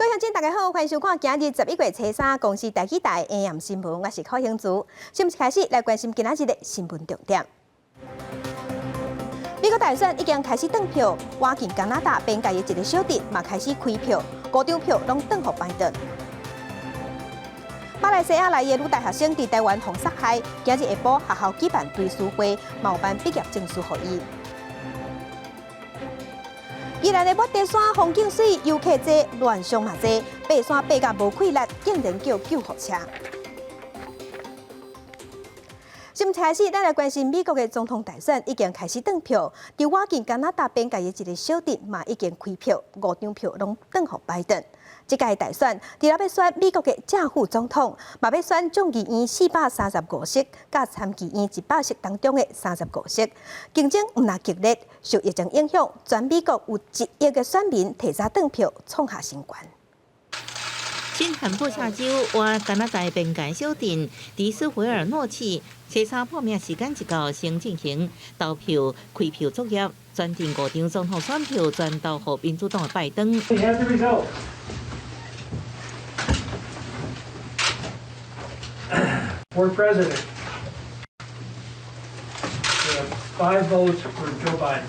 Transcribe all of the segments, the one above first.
各位鄉親，大家好，歡迎收看今日11月初三公視台語台 AM 新聞，我是柯興珠。新聞開始來關心今仔日的新聞重點。美國大選已經開始轉票，倚近加拿大邊界的一個小鎮嘛開始開票，五張票攏轉予拜登。馬來西亞來的女大學生佇台灣予殺害，今日下晡學校舉辦追思會，嘛有頒畢業證書予伊。宜蘭的抹茶山風景媠，遊客濟，亂象嘛濟，爬山爬甲無氣力，竟然叫救護車。新聞開始，咱來關心美國的總統大選已經開始轉票，佇倚近加拿大邊界的一個小鎮嘛已經開票，五張票攏轉予拜登。這屆大選，除了欲選美國的正副總統，嘛欲選眾議院435席，佮參議院100席當中的35席，競爭毋但激烈，受疫情影響，全美國有1億个選民提早轉票，創下新高。新罕布夏州倚加拿大邊界小鎮迪斯維爾諾市，初三破暝時間一到，先進行投票開票作業，全鎮五張總統選票全投予民主黨的拜登。 We have the result. For president, we have five votes for Joe Biden.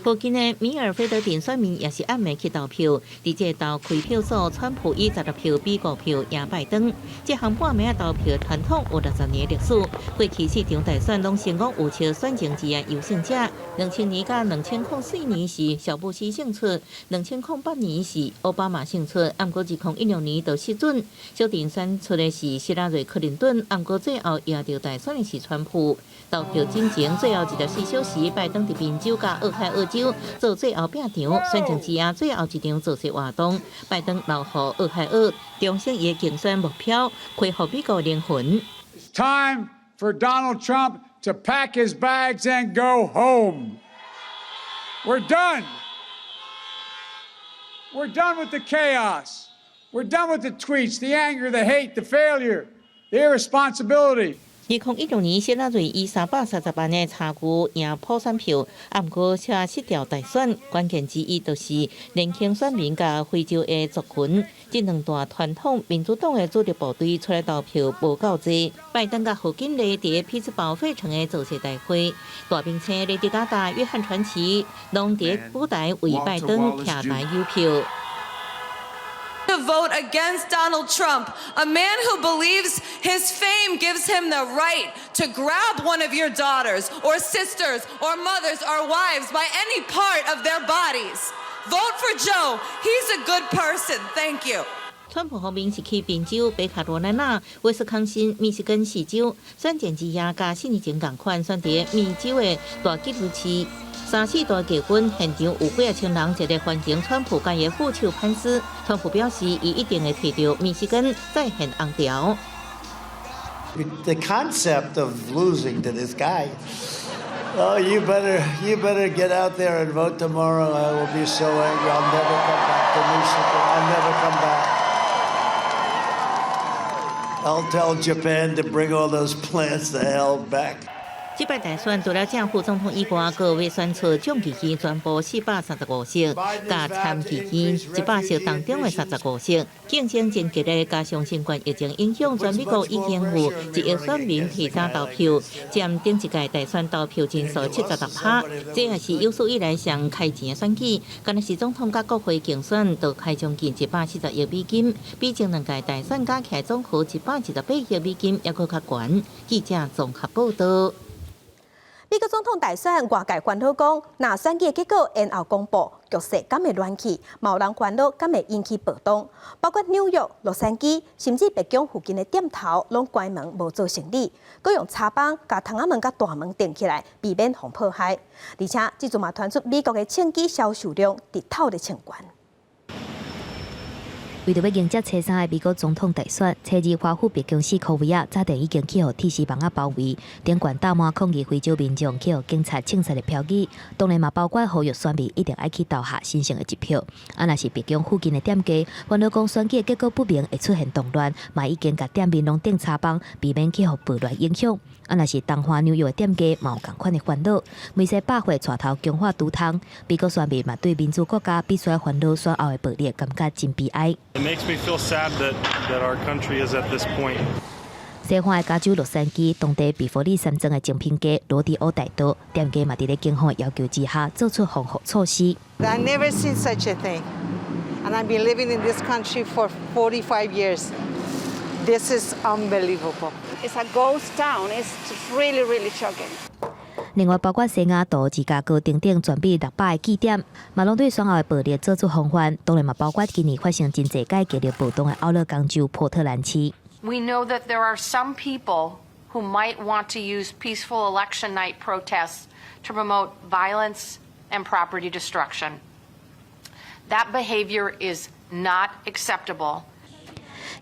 附近的米爾菲德鎮選民也是暗暝去投票，佇這投開票所，川普以16票比5票贏拜登。這項半暝投票傳統有60年歷史，過去四場大選攏成功預測選前之夜優勝者。2000年佮2004年是小布希勝出，2008年是奧巴馬勝出，毋過2016年就失準。小鎮選出的是希拉蕊克林頓，毋過最後贏著大選的是川普。投票進前最後24小時，拜登佇賓州佮俄亥俄州做最後拼場，選前之夜最後一場造勢活動，拜登留予俄亥俄，重申伊的競選目標，恢復美國靈魂。 It's time for Donald Trump to pack his bags and go home. We're done. We're done with the chaos. We're done with the tweets, the anger, the hate, the failure, the irresponsibility. 2016年，希拉蕊以330萬的差距贏普選票，毋過卻失掉大選。關鍵之一就是年輕選民佮非洲的族群，這兩大傳統民主黨的主力部隊出來投票無夠濟。拜登佮賀錦麗佇匹茲堡費城的造勢大會，大明星雷迪嘉達、約翰傳奇攏佇舞台為拜登徛台誘票。 To vote against Donald Trump, a man who believes his fame gives him the right to grab one of your daughters or sisters or mothers or wives by any part of their bodies. Vote for Joe. He's a good person. Thank you. 川普方面是去賓州、北卡羅來納、威斯康星、密西根四州選前之夜，佮四年前仝款選佇密州的大吉魯市。三四大結婚現場有幾仔千人，熱烈歡迎川普佮伊副手潘斯。川普表示，伊一定會提著密西根再現紅潮。 The concept of losing to this guy, oh, you better get out there and vote tomorrow. I will be so angry. I'll never come back to Michigan. I'll never come back. I'll tell Japan to bring all those plants the hell back. 這擺大選除了正副總統以外，閣欲選出眾議院全部435席，佮參議院100席當中的35席，競爭真激烈。加上新冠疫情影響，全美國已經有1億選民提早投票，佔頂一屆大選投票人數76%，這也是有史以來上開錢的選舉。敢若是總統佮國會競選，就開將近140億美金，比前兩屆大選加起來總和128億美金，猶閣較懸。記者綜合報道。美國總統大選，外界煩惱講，若選舉結果延後公布，局勢敢會亂去，嘛有人煩惱敢會引起暴動，包括紐約、洛杉磯，甚至白宮附近的店頭攏關門無做生意，閣用柴枋共窗仔門佮大門釘起來，避免予破壞。而且，這陣嘛傳出美國的槍支銷售量直透咧衝懸。為著欲迎接初三的美國總統大選，初二華府白宮四箍圍仔，早前已經去予鐵絲網仔包圍，頂懸大滿抗議非洲民眾去予警察槍殺的標語，當然嘛包括呼籲選民一定愛去投下神聖的一票。啊，若是白宮附近的店家，煩惱講選舉結果不明會出現動亂，嘛已經共店面攏釘柴枋，避免去予暴亂影響。啊，若是東岸紐約的店家嘛有仝款的煩惱，梅西百貨帶頭強化除麭，美國選民嘛對民主國家必須煩惱選後的暴力，感覺真悲哀。It makes me feel sad that our country is at this point. 西岸的加州洛杉磯，當地比佛利山莊的精品街羅迪歐大道，店家嘛佇咧警方的要求之下，做出防護措施。 I never seen such a thing, and I've been living in this country for 45 years. This is unbelievable. It's a ghost town. It's really, really shocking. 另外，包括西雅圖、芝加哥等等全美600个據點，嘛攏對選後的暴力做出防範。當然嘛，包括今年發生真濟屆激烈暴動的奧勒岡州波特蘭市。 We know that there are some people who might want to use peaceful election night protests to promote violence and property destruction. That behavior is not acceptable.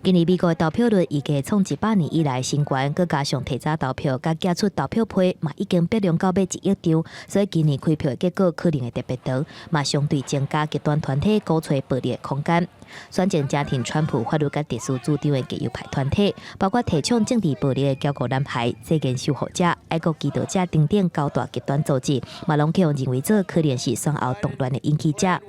今年美國的投票率預計創100年以來新懸，閣加上提早投票、佮寄出投票批，嘛已經逼量到欲1億張，所以今年開票的結果可能會特別長，嘛相對增加極端團體鼓吹暴力的空間。選前正挺川普法律佮秩序主張的極右派團體，包括提倡政治暴力的驕傲男孩、這間守護者、愛國祈禱者等等九大極端組織，嘛攏予人認為做可能是選後動亂的引起者。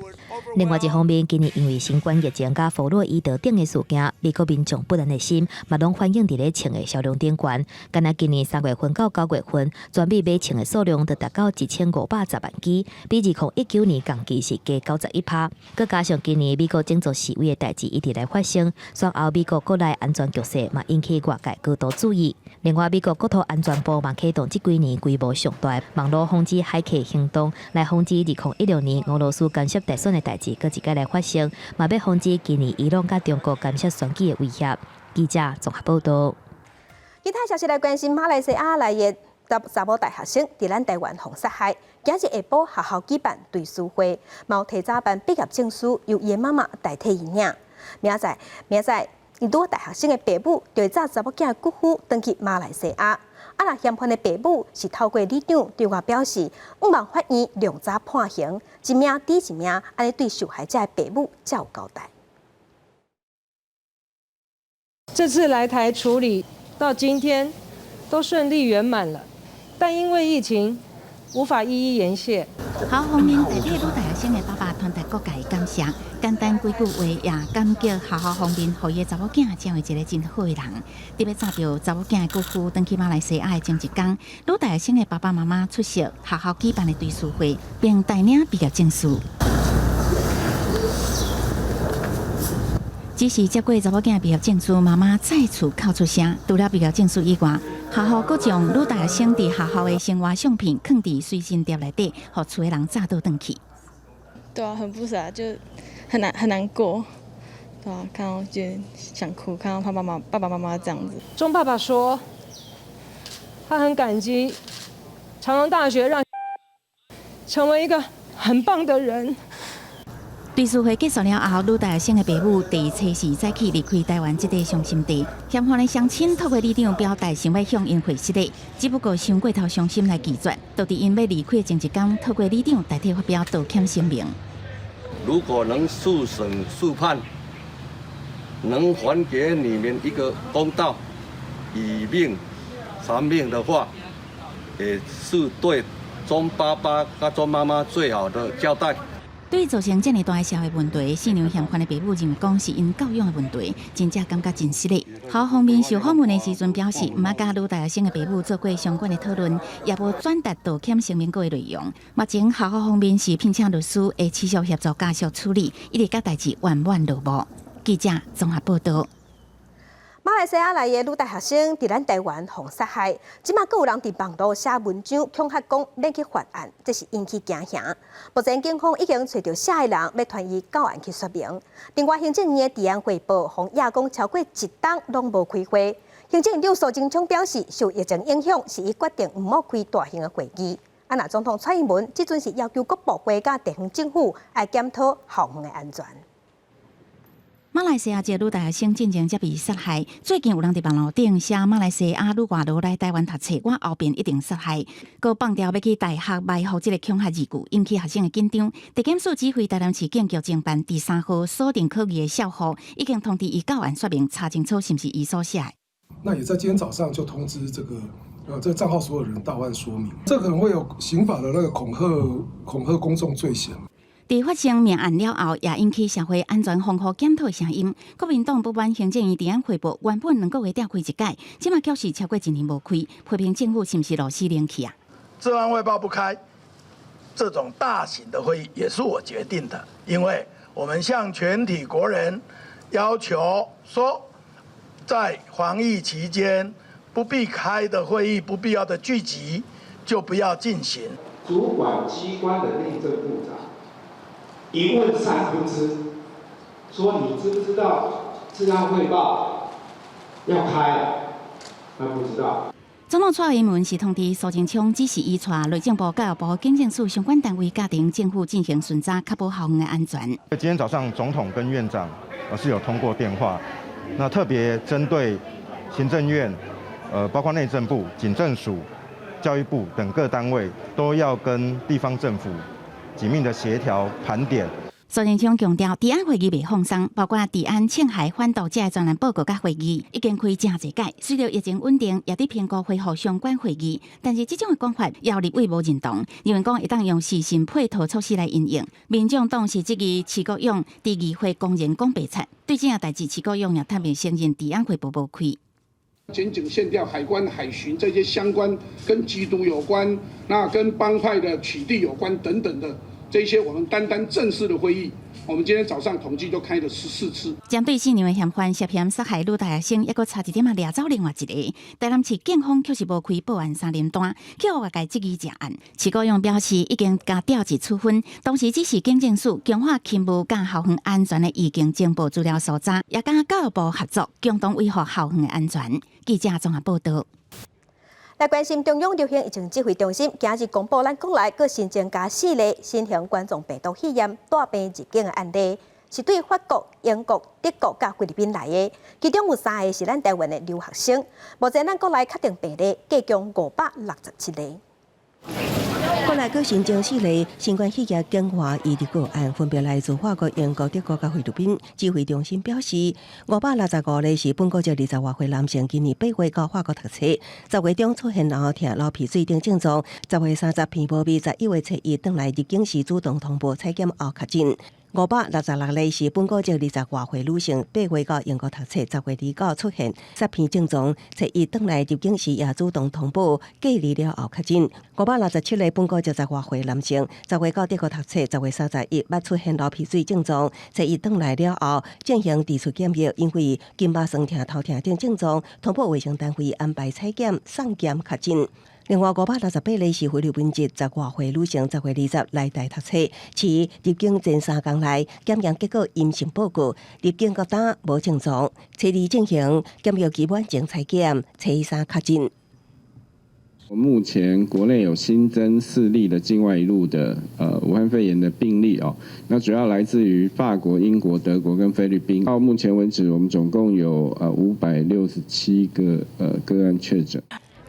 另外一方面，今年因為新冠疫情佮弗洛伊德等的事件，美國民眾不安的心嘛攏反映佇咧銃的銷量頂懸。敢若今年3月份到9月份，全美買槍的數量就達到1510萬支，比2019年同期是加91%。閣加上今年美國種族示威的代誌一直來發生，選後美國國內安全局勢嘛引起外界高度注意。另外，美國國土安全部嘛啟動這幾年規模上大網路防止駭客行動，來防止2016年俄羅斯干涉大選的代誌閣一擺來發生，嘛欲防止今年伊朗佮中國干涉選舉的威脅。記者綜合報道。其他消息來關心馬來西亞來的查某大學生佇咱台灣予殺害，今日下晡學校舉辦追思會，嘛有提早辦畢業證書，由伊的媽媽代替伊領。明仔載，明仔載，𪜶女大學生的爸母就會載查某囝的骨灰轉去馬來西亞。啊，若嫌犯的爸母是透過里長對外表示，向望法院量早判刑，一命抵一命，按呢對受害者的爸母才有交代。這次來台處理到今天都順利圓滿了，但因為疫情無法一一言謝。學校方面代替女大學生的爸爸傳達各界感謝，簡單幾句話也感激學校方面，予伊的查某囝成為一個真好的人。佇欲載著查某囝的骨灰轉去馬來西亞的前一工，女大學生的爸爸媽媽出席學校舉辦的追思會，並代領畢業證書。只是接過查某囝畢業證書，媽媽再次哭出聲。除了畢業證書以外，學校閣將女大學生佇學校的生活相片囥佇隨身碟內底，予厝的人早倒轉去。對啊，很不捨，就很難很難過，對啊，看到就想哭，看到他爸媽爸爸媽媽這樣子。鍾爸爸說，他很感激長榮大學，讓成為一個很棒的人。追思會結束了後，女大學生的爸母佇初四早起離開台灣這塊傷心地，嫌犯的鄉親透過里長表達想欲向𪜶回失禮，只不過傷過頭傷心來拒絕，就佇𪜶欲離開的前一工，透過里長代替發表道歉聲明。如果能速審速判，能還給你們一個公道，以命償命的話，也是對鍾爸爸佮鍾媽媽最好的交代。對造成這麼大的社會問題，四娘嫌犯的爸母認為講是𪜶教養的問題，真正感覺真失禮。學校方面受訪問的時陣表示，毋捌佮女大學生的爸母做過相關的討論，也無轉達道歉聲明稿的內容。目前學校方面是聘請律師，會持續協助家屬處理，一直共代誌圓滿落幕。記者綜合報道。馬來西亞來的女大學生佇咱台灣予殺害，這馬閣有人佇網路寫文章恐嚇講免去犯案，這是引起驚嚇。目前警方已經揣著寫的人，欲傳伊到案去說明。另外，行政院的治安匯報，予罷工超過一冬攏無開會。行政院長蘇貞昌表示，受疫情影響，是伊決定毋好開大型的會議。啊，若總統蔡英文這陣是要求各部會佮地方政府愛檢討校園的安全。馬來西亞一個女大學生進前才被殺害，最近有人佇網路頂寫馬來西亞女外勞來台灣讀冊，我後面一定殺害。閣放調欲去大學埋伏這個恐嚇字句，引起學生的緊張。地檢署指揮台南市警局偵辦佇3號鎖定可疑的少婦，已經通知伊到案說明，查清楚是毋是伊所寫的。那也在今天早上就通知這個帳號所有人到案說明，這可能會有刑法的那個恐嚇公眾罪嫌。佇發生命案了後，也引起社會安全防護檢討的聲音。國民黨不滿行政院治安匯報原本2個月才開一擺，這馬卻是超過一年無開，批評政府是毋是螺絲冷去啊？治安匯報不開，這種大型的會議也是我決定的，因為我們向全體國人要求說，在防疫期間不必開的會議、不必要的聚集就不要進行。主管機關的內政部長一問三不知，說你知不知道治安匯報要開了？他不知道。總統蔡英文是通知蘇貞昌，指示伊帶內政部、教育部、警政署相關單位，加強政府進行巡查，確保校園的安全。今天早上總統跟院長是有通過電話，那特別針對行政院，包括內政部、警政署、教育部等各單位，都要跟地方政府緊密的協調盤點。蘇貞昌強調，治安會議袂放鬆，包括治安、青海反毒這個專案報告佮會議，已經開誠濟擺。隨著疫情穩定，也佇評估恢復相關會議。但是這種的講法，也立委無認同，認為講會當用時程配套措施來因應。民眾黨是質疑徐國勇佇議會公然講白賊，對這件代誌，徐國勇也坦白承認治安會報無開。檢警、憲調、海關、海巡這些相關跟緝毒有關、那跟幫派的取締有關等等的。這些我們單單正式的會議，我們今天早上統計就開了14次。針對四名的嫌犯涉嫌殺害女大學生，抑閣差一點仔掠走另外一個。台南市警方卻是無開報案三聯單，予外界質疑這案。徐國勇表示，已經共調職處分，同時指示警政署強化勤務佮校園安全的預警情報資料搜查，也佮教育部合作，共同維護校園的安全。記者綜合報道。來關心中央流行疫情指揮中心，今日公布咱國內閣新增加四例新型冠狀病毒肺炎帶病入境的案例，是對法國、英國、德國佮菲律賓來的，其中有三个是咱台灣的留學生。目前咱國內確定病例計共567例。國內閣新增四例新冠肺炎境外移入個案，分別來自法國、英國、德國佮菲律賓。指揮中心表示，565例是本國籍20外歲男性，今年8月到法國讀冊，10月中出現喉痛、流鼻水等症狀，10月30鼻無味，11月初一轉來入境時主動通報採檢後確診。566例是本國籍20外歲女性，8月到英國讀冊，10月29出現咳鼻症狀，初一轉來入境時也主動通報隔離了後確診。567例本國籍10外歲男性，10月到德國讀冊，10月31捌出現流鼻水症狀，初一轉來了後進行自主檢疫，因為筋肉痠痛、頭痛等症狀，通報衛生單位安排採檢送檢確診。另外，568例是菲律賓籍10外歲女性，10月20來台讀冊，佇入境前3工內檢驗結果陰性報告，入境到今無症狀，初二進行檢疫期滿前採檢，初三確診。目前國內有新增四例的境外移入的武漢肺炎的病例哦，那主要來自於法國、英國、德國跟菲律賓。到目前為止，我們總共有567個個案確診。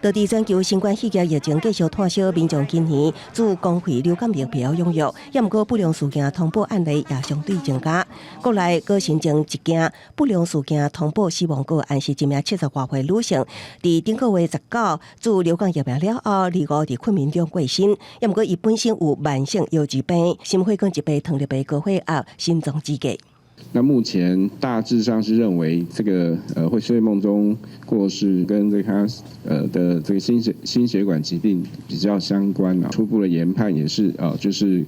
當地全球新冠肺炎疫情繼續拖燒，民眾今年自公費流感疫苗踴躍，也毋過不良事件通報案例也相對增加。國內閣新增一件不良事件通報死亡個案，是一名70外歲女性，佇頂個月19注流感疫苗了後，25佇困眠中過身。也毋過伊本身有慢性腰疾病、心血管疾病、糖尿病、高血壓、心臟支架。那目前大致上是認為這個會睡夢中過世，跟這個他的這個心血管疾病比較相關啊。初步的研判也是啊，就是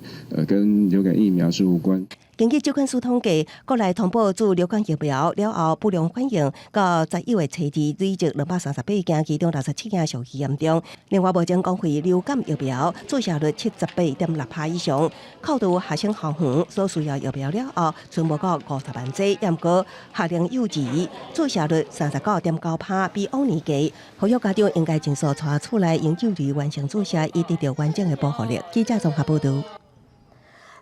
跟流感疫苗是無關。根據疾管署統計，國內通報注流感疫苗了後不良反應，到11月初二累積238件，其中67件上嚴重。另外，目前公費流感疫苗注射率78.6%以上，扣除學生校園所需要疫苗了後，賰無夠50萬劑。毋過學齡幼稚注射率39.9%，比往年低。呼籲家長應該盡速帶厝內嬰幼兒完成注射，以得到完整的保護力。記者綜合報道。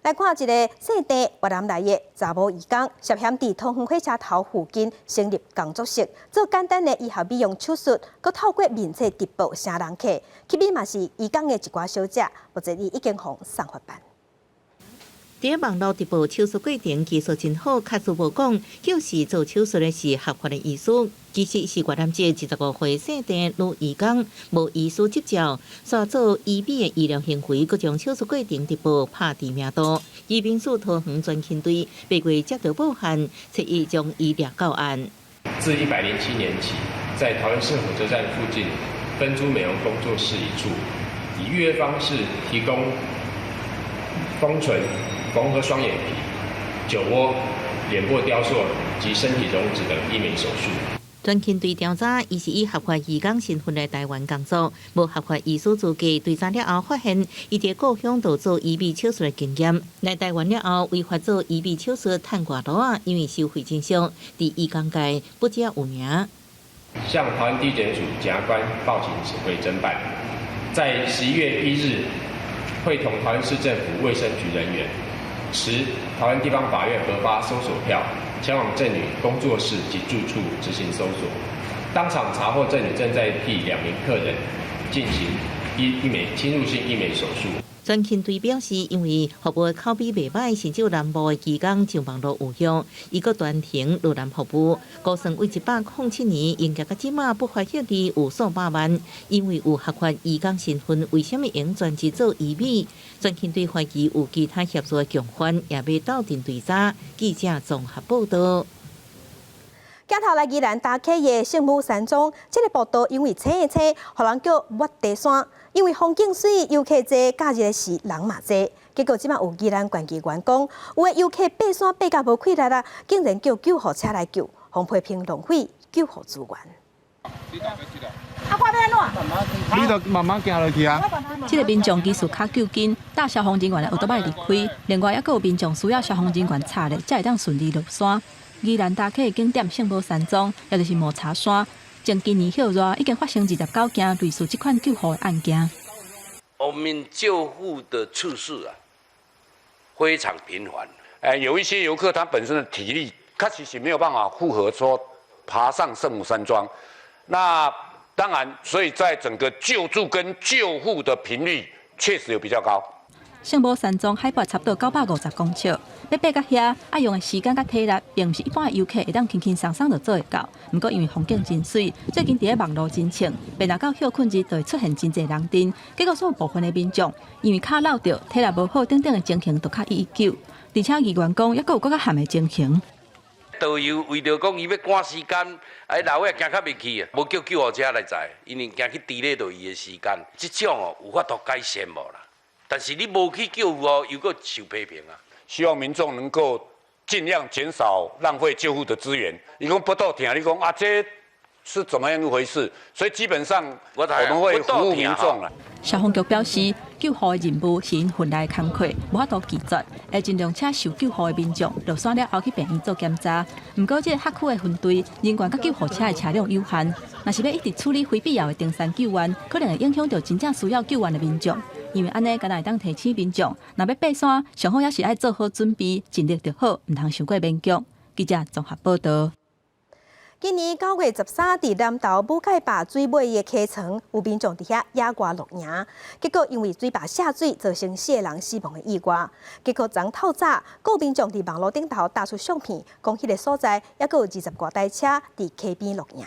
來看一个姓鄭越南來的查某移工，涉嫌佇桃園火車頭附近成立工作室，做簡單的醫學美容手術，閣透過面冊直播請人客，吸引嘛是移工的一寡小姐，目前伊已經予送法辦。佇網路直播手術過程技術真好，確實無講，就是做手術的是合法的醫師，其實是越南籍25歲姓鄭女醫工，無醫師執照，煞做醫美的醫療行為，閣將手術過程直播拍知名度。宜賓市桃園專勤隊8月接到報案，初一將伊掠到案。自107年起，在桃園市火車站附近分租美容工作室一處，以預約方式提供豐唇、縫合雙眼皮、酒窩、臉部雕塑及身體溶脂等醫美手術。專勤隊調查，伊是以合法移工身份來台灣工作，無合法醫師資格。追查了後發現，伊佇故鄉就做醫美手術的經驗。來台灣了後，違法做醫美手術趁外勞仔，因為收費真俗，佇醫工界不只有名。向桃園地檢署檢察官報請指揮偵辦，在11月1日，會同桃園市政府衛生局人員，持桃園地方法院核發搜索票，前往鄭女工作室及住處執行搜索，當場查獲鄭女正在替兩名客人進行醫美侵入性醫美手術。專勤隊表示，因為服務口碑袂䆀，甚至有南部的移工上網路預約，伊閣專程落南服務。估算對107年營業到這馬不法獲利有數百萬。因為有合法移工身份，為啥物會專職做醫美？專勤隊懷疑有其他協助的共犯，也欲鬥陣追查。記者綜合報道。鏡頭來宜蘭大溪的聖母山莊，這個步道因為青的青，予人叫抹茶山。因為風景媠，遊客濟，假日時人嘛濟。結果這馬有宜蘭縣議員講，有的遊客爬山爬甲無氣力啦，竟然叫救護車來救，予批評浪費救護資源。啊，我欲按怎？你就慢慢行落去啊。這个民眾技術較糾緊，搭消防人員的歐多擺離開，另外猶閣有民眾需要消防人員插咧，才會當順利落山。宜蘭大溪的景點聖母山莊，也就是抹茶山，從今年暑熱已經發生29件類似這款救護的案件。我們救護的次數啊，非常頻繁。有一些遊客他本身的體力，確實是沒有辦法負荷說爬上聖母山莊。那當然，所以在整個救助跟救護的頻率確實有比較高。聖母山莊海拔差不多950公尺，欲爬到遐，愛用的時間佮體力，並毋是一般的遊客會當輕輕鬆鬆就做會到。毋過因為風景真媠，最近佇咧網路真衝，便若到歇睏日就會出現真濟人陣。結果，所有部分的民眾因為跤落著、體力無好等等的情形，就較一一救。而且議員講，猶閣有閣較譀的情形。導遊為著講伊欲趕時間，哎，老尾行較袂去啊，無叫救護車來載，因為驚去 delay 著伊的時間。這種哦有法度改善無啦？但是你無去救護哦，又閣受批評啊。希望民眾能夠盡量減少浪費救護的資源。伊講腹肚疼，你講啊，這是怎麼樣一回事？所以基本上我們會服務民眾啦。消防局表示，救護的任務是𪜶份內工課，無法度拒絕，會盡量請受救護的民眾落山了後去病院做檢查。毋過，這个轄區的分隊人員佮救護車的車輛有限，若是欲一直處理非必要的登山救援，可能會影響著真正需要救援的民眾。因為按呢，敢若會當提醒民眾，若欲爬山，上好也是愛做好準備，盡力就好，毋通傷過勉強。記者綜合報道。今年9月13，佇南投武蓋壩水尾的溪床，有民眾佇遐野外露營，結果因為水壩瀉水，造成四个人死亡的意外。結果昨透早，閣有民眾佇網路頂頭貼出相片，講彼个所在猶閣有20外台車佇溪邊露營。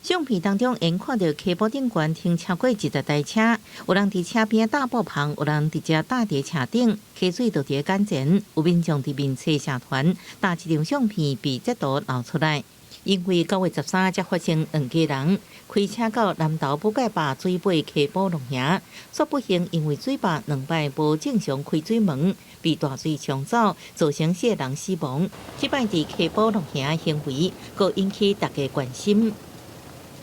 相片當中，會看著溪埔頂懸停超過20台車，有人佇車邊搭布棚，有人直接搭佇車頂，溪水就佇眼前。有民眾佇面冊社團貼這張相片被截圖流出來。因為9月13才發生兩家人開車到南投武蓋壩水尾溪埔露營，卻不幸因為水壩兩擺無正常開水門，被大水沖走，造成四个人死亡。這擺佇溪埔露營行為，閣引起大家關心。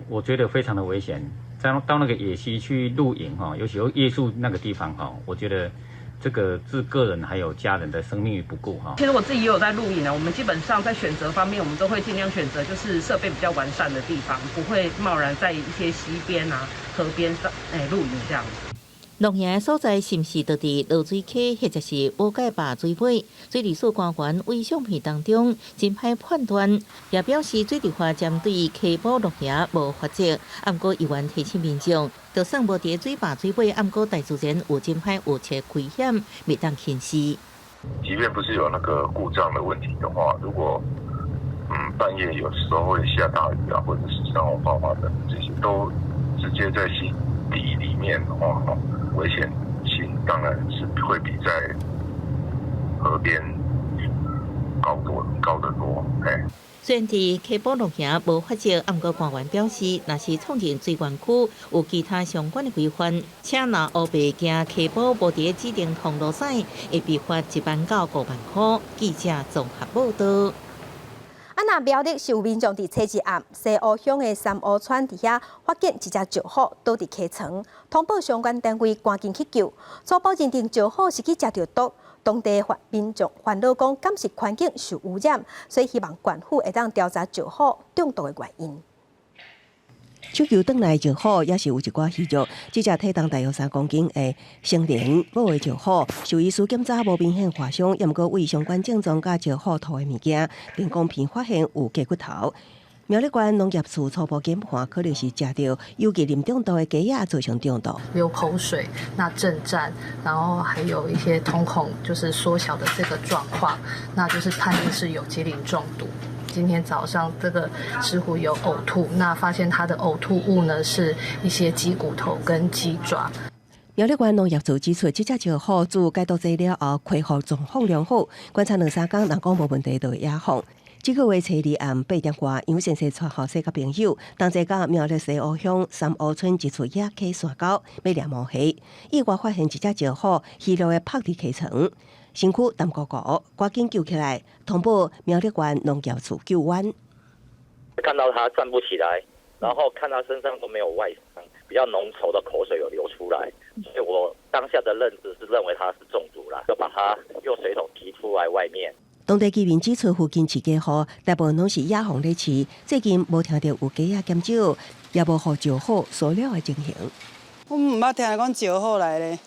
我覺得非常的危險，在到那個野溪去露營哈，尤其又夜宿那個地方哈，我覺得這個置個人還有家人的生命於不顧哈。其實我自己也有在露營啊，我們基本上在選擇方面，我們都會盡量選擇就是設備比較完善的地方，不會貿然在一些溪邊啊、河邊上露營這樣子。露營的所在是毋是就佇濁水溪，或者是無蓋壩水尾？水利署官員為相片當中真歹判斷，也表示水利法針對溪埔露營無罰則。毋過議員提醒民眾，就算無佇水壩水尾，毋過大自然有真歹有切危險，袂當輕視。即便不是有那個故障的問題的話，如果半夜有時候會下大雨啊，或者是山洪爆發等這些，都直接在溪底裡面的話，危險性當然是會比在河邊高多高得多。哎，雖然佇溪埔露營無罰則，毋過官員表示，若是闖進水源區有其他相關的規範，車若烏白行溪埔無佇指定通路駛，會被罰1萬到5萬塊。記者綜合報道。啊，若苗栗是有民眾佇初一暗西湖鄉的三湖村佇遐發現一隻石虎倒佇溪床，通報相關單位趕緊去救。初步認定石虎是去食著毒，當地民眾煩惱講，敢是環境受污染，所以希望縣府會當調查石虎中毒的原因。搶救轉來石虎，也是有一寡戲肉。這隻體重大約3公斤的成年母的石虎，獸醫師檢查無明顯劃傷，也毋過為相關症狀佮石虎吐的物件，電光片發現有雞骨頭。苗栗縣農業處初步研判，可能是食著有機磷中毒的雞仔造成中毒。流口水、那震顫，然後還有一些瞳孔就是縮小的這個狀況，那就是判定是有機磷中毒。今天早上這個石虎有嘔吐，那發現它的嘔吐物呢是一些雞骨頭跟雞爪。苗栗縣農業處指出，這隻石虎自解毒劑了後恢復狀況良好，觀察兩三工，若講無問題就會野放。這個月初二暗八點外，楊先生帶後生佮朋友同齊到苗栗西湖鄉三湖村一處野溪山溝欲掠毛蝦，意外發現一隻石虎虛弱的趴佇溪床，身軀澹糊糊，趕緊救起來，通報苗栗縣農業處救援。看到他站不起來，然後看他身上都沒有外傷，比較濃稠的口水有流出來，所以我當下的認知是認為他是中毒了，就把他用水桶提出來外面。當地居民指出，附近飼雞戶大部分攏是野放咧飼，最近無聽著有雞仔減少，也無予石虎騷擾的情形。阮毋捌聽講石虎來咧，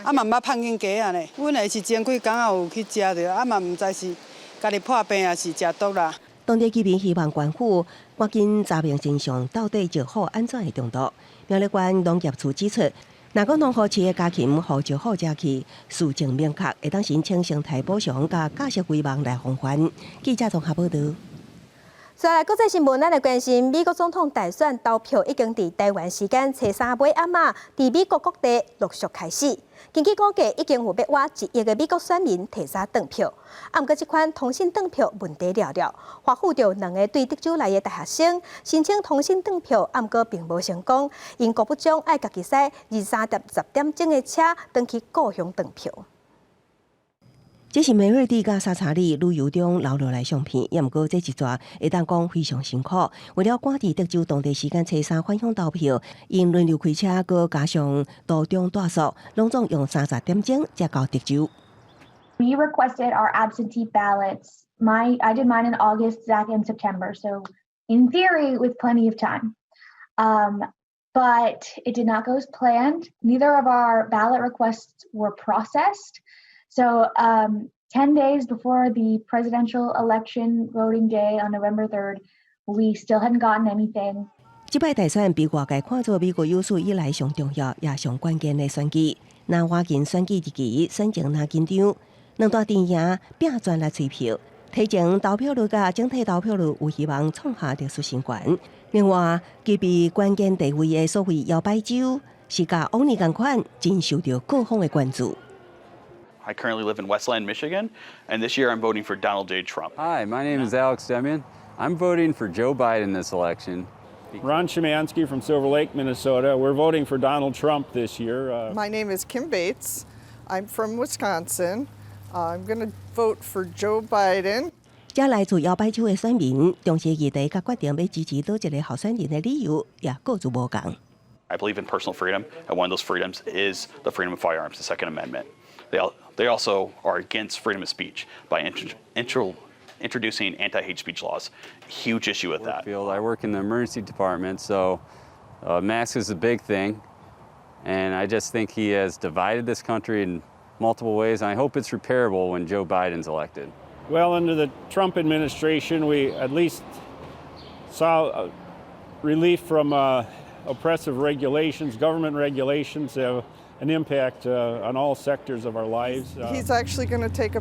啊嘛毋捌判見雞仔咧。阮的是前幾工仔有去食著，啊嘛毋知是家己破病抑是食毒啦。當地居民希望縣府趕緊查明真相，到底石虎按怎會中毒。苗栗縣農業處指出，若講農戶飼的家禽予石虎食去，事證明確，會當申請生態補償佮價值期望來防範。記者綜合報道。再來國際新聞，咱來關心美國總統大選投票已經佇台灣時間初三尾暗仔，佇美國各地陸續開始。根據估計，已經有欲倚1億个美國選民提早轉票。啊，毋過這款通訊轉票問題寥寥，華府著兩个對德州來的大學生申請通訊轉票，啊，毋過並無成功。𪜶閣不將愛家己駛23點10點鐘的車轉去故鄉轉票。這是梅瑞蒂佮沙查理旅遊中留落來相片，也毋過這一逝會當講非常辛苦。為了趕佇德州當地時間初三返鄉投票，𪜶輪流開車，閣加上途中帶宿，攏總用30點鐘才到德州。 We requested our absentee ballots. I did mine in August, Zach in September. So in theory, with plenty of time. But it did not go as planned. Neither of our ballot requests were processed. So 10 days before the presidential election voting day on November 3rd, we still hadn't gotten anything. 這擺大選被外界看做美國有史以來上重要也上關鍵的選舉。若倚近選舉日期，選情若緊張，兩大陣營拚全力催票，提前投票率佮整體投票率有希望創下歷史新高。另外，具備關鍵地位的所謂搖擺州，是佮往年仝款，真受著各方的關注。 I currently live in Westland, Michigan, and this year I'm voting for Donald J. Trump. Hi, my name is Alex Demian. I'm voting for Joe Biden this election. Ron Shemansky from Silver Lake, Minnesota. We're voting for Donald Trump this year. My name is Kim Bates. I'm from Wisconsin. I'm going to vote for Joe Biden. 這來自搖擺州的選民，重視議題佮決定欲支持佗一个候選人的理由，也各自無仝。 I believe in personal freedom, and one of those freedoms is the freedom of firearms, the Second Amendment. They also are against freedom of speech by introducing anti-hate speech laws. Huge issue with that. Field. I work in the emergency department, so mask is a big thing. And I just think he has divided this country in multiple ways, and I hope it's repairable when Joe Biden's elected. Well, under the Trump administration, we at least saw relief from oppressive regulations. Government regulations have an impact on all sectors of our lives. He's actually going to take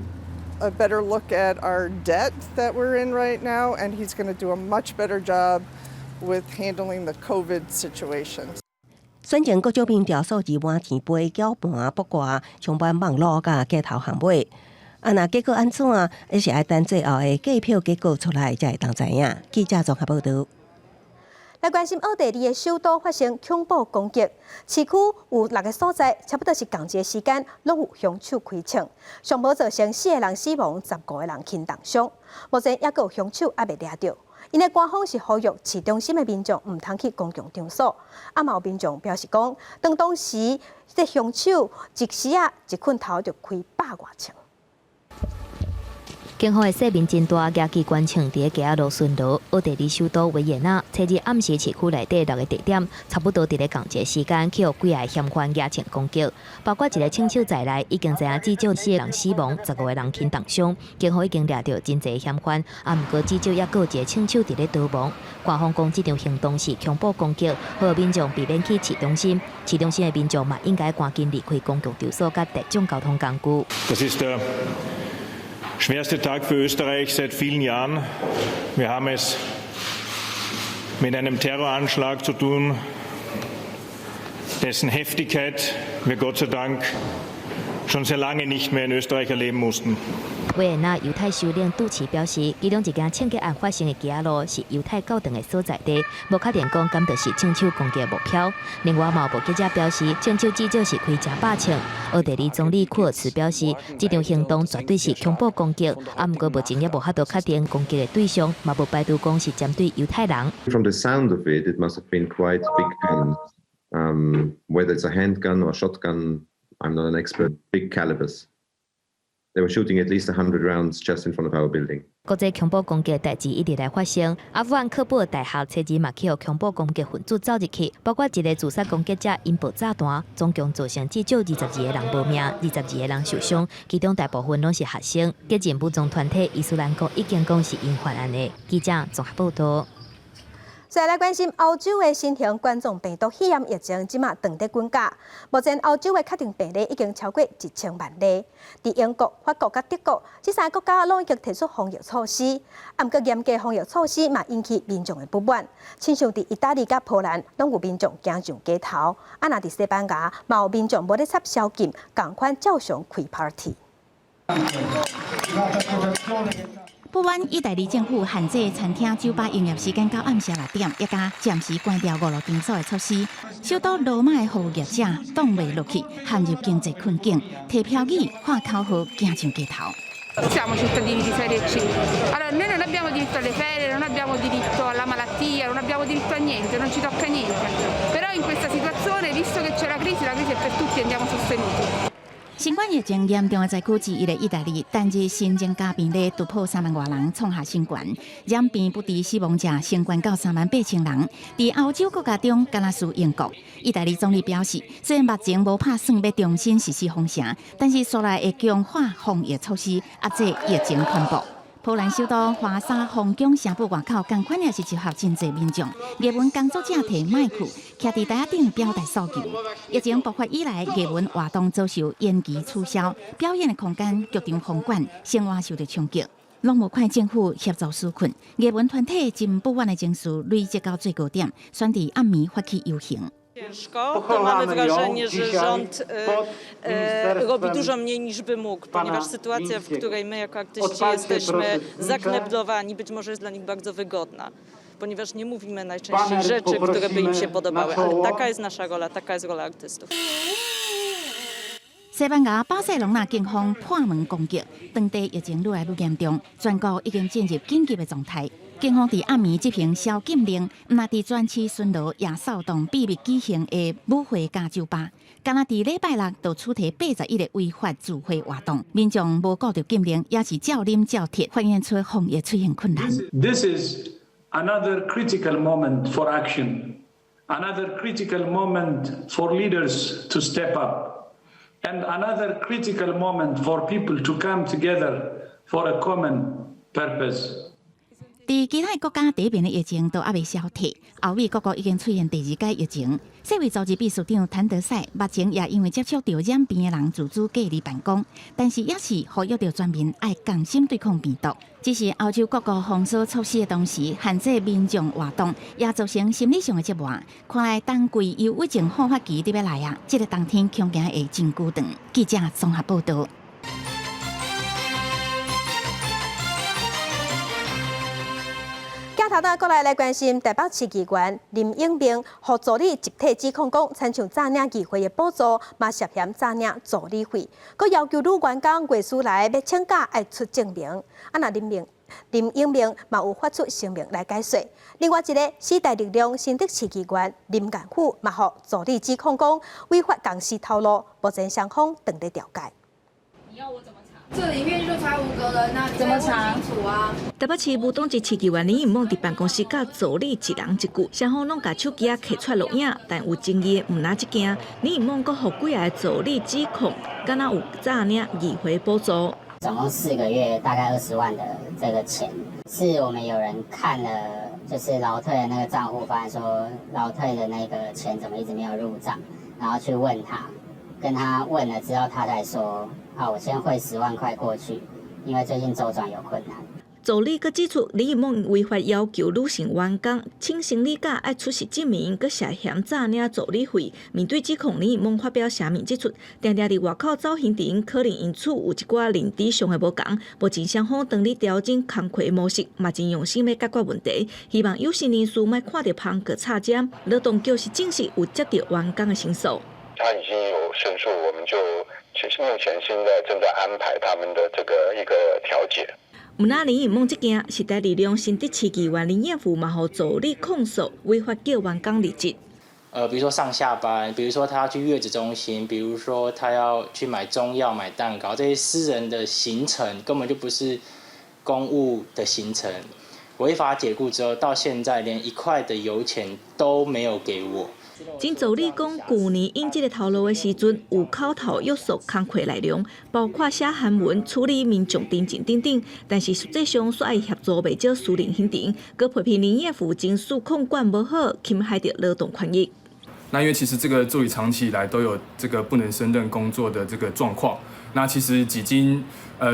a better look at our debt that we're in right now, and he's going to do a much better job with handling the COVID situation. 選前各種民調數字滿天飛，攪盤卜卦，充滿網路佮街頭巷尾。啊，若結果按怎，猶是愛等最後的計票結果出來才會當知影。記者綜合報導。來關心奧地利的首都發生恐怖攻擊，市區有六个所在，差不多是仝一个時間，攏有兇手開槍，上無造成四个人死亡，15个人輕重傷。目前猶閣有兇手猶未掠著。𪜶的官方是呼籲市中心的民眾毋通去公共場所。啊，嘛有民眾表示講，當當時這兇手一時仔一拳頭就開百外槍。警方的勢面真大，舉機關槍佇咧街仔路巡邏。奧地利首都維也納，初日暗時市區內底六个地點，差不多佇咧仝一个時間，去予幾个嫌犯舉槍攻擊，包括一个槍手在內，已經知影至少四个人死亡，15个人輕重傷。警方已經掠著真濟嫌犯，啊，毋過至少猶閣有一个槍手佇咧逃亡。官方講這場行動是恐怖攻擊，呼籲民眾避免去市中心。市中心的民眾嘛應該趕緊離開公共場所佮大眾交通工具。 Das ist der schwerste Tag für Österreich seit vielen Jahren. Wir haben es mit einem Terroranschlag zu tun, dessen Heftigkeit wir Gott sei Dank schon sehr lange nicht mehr in Österreich erleben mussten. 維也納猶太首領杜奇表示，其中一件槍擊案發生的街仔路是猶太教堂的所在地，無確定講敢著是槍手攻擊的目標。另外，嘛有目擊者表示，槍手至少是開成百槍。奧地利總理庫爾茨表示，這場行動絕對是恐怖攻擊，啊，毋過目前猶無法度確定攻擊的對象，嘛無排除講是針對猶太人。 From the sound of it, it must have been quite big guns. Whether it's a handgun or a shotgun, I'm not an expert. Big calibers. They were shooting at least 100 rounds just in front of our building. 國際恐怖攻擊代誌一直來發生。阿富汗喀布爾大學初日嘛去予恐怖攻擊分子走入去，包括一个自殺攻擊者引爆炸彈，總共造成至少22个人無命，22个人受傷，其中大部分攏是學生。激進武裝團體伊斯蘭國已經講是𪜶犯案的。記者綜合報導。再來關心歐洲的新型冠狀病毒肺炎疫情，這馬斷得滾價。目前歐洲的確診病例已經超過1000萬例。佇英國、法國佮德國這三个國家攏已經提出防疫措施，啊，毋過嚴格防疫措施嘛引起民眾的不滿。親像佇意大利佮波蘭，攏有民眾行上街頭；啊，若佇西班牙，嘛有民眾無咧插宵禁，仝款照常開 party。不滿意大利政府限制餐廳、酒吧營業時間到暗時6點，抑佮暫時關掉娛樂場所的措施，首都羅馬的服務業者擋袂落去，陷入經濟困境，提標語、喊口號，行上街頭。 Siamo cittadini di serie C. Allora, noi non abbiamo diritto alle ferie, non abbiamo diritto alla malattia, non abbiamo diritto a niente, non ci tocca niente. Però in questa situazione, visto che c'è la crisi è per tutti e andiamo sostenuti. 新冠疫情嚴重的災區之一的意大利，單日新增加病例突破3萬外人，創下新高。染病不治死亡者升懸到3萬8千人。佇歐洲國家中，敢若輸英國。意大利總理表示，雖然目前無拍算欲重新實施封城，但是紲來會強化防疫措施，遏制疫情傳播。波蘭首都華沙皇宮城堡外口，仝款也是集合真濟民眾，藝文工作者提麥克，徛佇台仔頂表達訴求。疫情爆發以來，藝文活動遭受延期取消，表演的空間、劇場封館，生活受著衝擊。攏無看政府協助紓困，藝文團體真不滿的情緒累積到最高點，選佇暗暝發起遊行。 Ciężko, to mamy wrażenie, że rząd robi dużo mniej, niż by mógł, ponieważ sytuacja, w której my jako artyści jesteśmy zakneblowani, być może jest dla nich bardzo wygodna, ponieważ nie mówimy najczęściej rzeczy, które by im się podobały, ale taka jest nasza rola, taka jest rola artystów. 西班牙巴塞隆納警方破門攻擊，當地疫情愈來愈嚴重，全國已經進入緊急的狀態。警方佇暗暝執行宵禁令，毋但佇全市巡邏，也掃動秘密舉行的舞會佮酒吧。敢若佇禮拜六就處提81個違法聚會活動，民眾無顧著禁令，也是照啉照鐵，反映出防疫出現困難。 This is another critical moment for action. Another critical moment for leaders to step up, and another critical moment for people to come together for a common purpose. 佇其他國家第一遍的疫情都猶未消退，歐美各國已經出現第二擺疫情。世衛組織秘書長譚德塞目前也因為接觸著染病的人自主隔離辦公，但是也是呼籲著全民愛仝心對抗病毒。只是歐洲各國封鎖措施的同時，限制民眾活動，也造成心理上的折磨。看來冬季憂鬱症好發期佇欲來啊！這个冬天恐驚會真久長。記者綜合報導。鏡頭轉過來來關心台北市議員林永明，予助理集體指控講，親像詐領議會的補助，嘛涉嫌詐領助理費，閣要求女員工月事來欲請假愛出證明。啊，若林永明嘛有發出聲明來解說。另外一个時代力量新竹市議員林彥虎嘛，予助理指控講違法公司頭路，目前雙方正咧調解。你要我怎麼查？這裡面就差五個人，那你怎麼查清楚啊？台北市無黨籍市議員林永猛佇辦公室佮助理一人一句，雙方攏共手機仔摕出來錄影，但有爭議的毋但這件，林永猛閣予幾个助理指控，敢若有詐領議會補助。總共4個月大概20萬的這個錢，是我們有人看了，就是勞退的那個賬戶，發現說勞退的那個錢怎麼一直沒有入賬，然後去問他，跟他問了之後，他才說，啊，我先匯10萬塊過去，因為最近週轉有困難。助理閣指出，林永猛違法要求女性員工請生理假愛出示證明，閣涉嫌詐領助理費。面對指控，林永猛發表聲明指出，定定佇外口走行程，可能因此有一寡認知上的無仝。目前雙方當咧調整工課模式，嘛真用心欲解決問題。希望有心人士莫看著芳閣插針。勞動局是證實有接著員工的申訴。他已經有申訴，我們就其實目前現在正在安排他們的這個一個調解。毋但林永猛這件，時代力量新竹市議員林彥富嘛，予助理控訴違法叫員工離職。比如說上下班，比如說他要去月子中心，比如說他要去買中藥、買蛋糕，這些私人的行程根本就不是公務的行程。違法解僱之後，到現在連一塊的油錢都沒有給我。前助理講，舊年應這个頭路的時陣，有口頭約束工課內容，包括寫韓文、處理民眾陳情等等，但是實際上煞愛協助袂少私人行程，閣批評林彥富情緒控管無好，侵害著勞動權益。那因為其實這個助理長期以來都有這個不能勝任工作的這個狀況，那其實幾經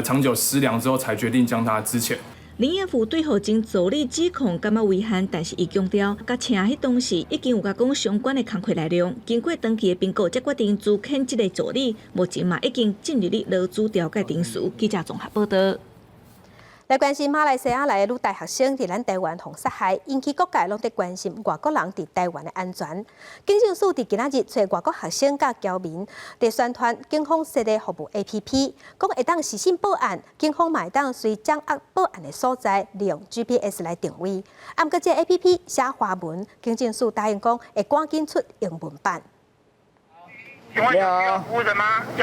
長久思量之後，才決定將他資遣。林彥富對予前助理指控感覺遺憾，但是伊強調，共請彼當時已經有共講相關的工課內容，經過長期的評估，才決定資遣這个助理。目前嘛已經進入咧勞資調解程序。記者綜合報導。來關心馬來西亞來的女大學生佇咱台灣予殺害，引起各界攏佇關心外國人佇台灣的安全。警政署佇今仔日揣外國學生佮僑民佇宣傳警方設的服務 APP，講會當視訊報案，警方嘛會當隨掌握報案的所在，利用 GPS 來定位。啊，毋過這 APP 寫華文，警政署答應講會趕緊出英文版。你好，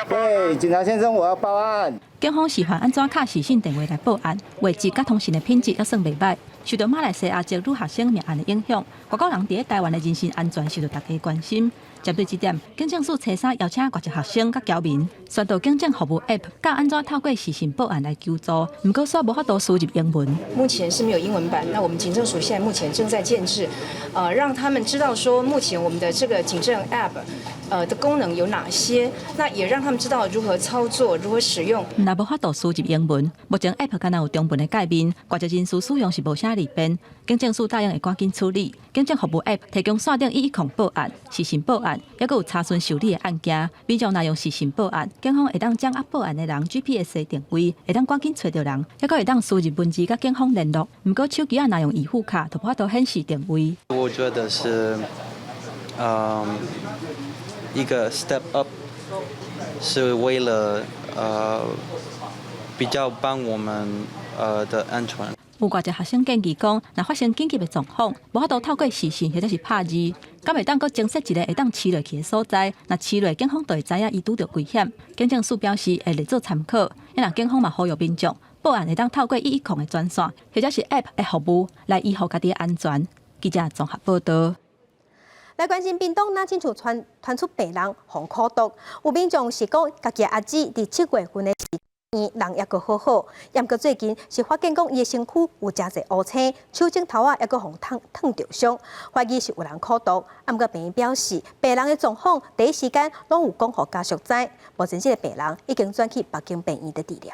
對，警察先生，我要報案。警方示範按怎敲視訊電話來報案，畫質佮通訊的品質猶算袂䆀。受著馬來西亞籍女學生命案的影響，外國人佇咧台灣的人身安全受著大家關心。針對這點，警政署初三邀請外籍學生佮僑民宣導警政服務 App，教按怎透過視訊報案來求助。毋過煞無法度輸入英文。目前是沒有英文版，那我們警政署現在目前正在建置，讓他們知道說目前我們的這個警政 App，的功能有哪些，那也讓他們知道如何操作、如何使用。若無法度輸入英文，目前 App 敢若有中文的介面，外籍人士使用是無啥利便。警政署答應會趕緊處理。警政服務 App 提供線頂110報案、視訊報案，猶閣有查詢受理的案件。民眾若用視訊報案，警方會當掌握報案的人 GPS 的定位，會當趕緊揣著人，猶閣會當輸入文字佮警方聯絡。毋過手機仔若用預付卡，就無法度顯示定位。我覺得是，一個 step up，是為了比較幫我們的安全。有外籍學生建議講，若發生緊急的狀況，無法度透過視訊或者是拍字，敢會當閣增設一个會當飼落去的所在？若飼落，警方就會知影伊拄著危險。警政署表示會列做參考。若警方嘛呼籲民眾報案會當透過110的專線，或者是 App 的服務來維護家己的安全。記者綜合報導。來關心屏東，若親像傳傳出病人予苦毒，有民眾是講家己阿姊佇7月份的時，人猶閣好好，毋過最近是發現講伊的身軀有誠濟烏青，手指頭仔猶閣予燙燙著傷，懷疑是有人苦毒。毋過病院表示，病人的狀況第一時間攏有講予家屬知，目前這个病人已經轉去別間病院佇治療。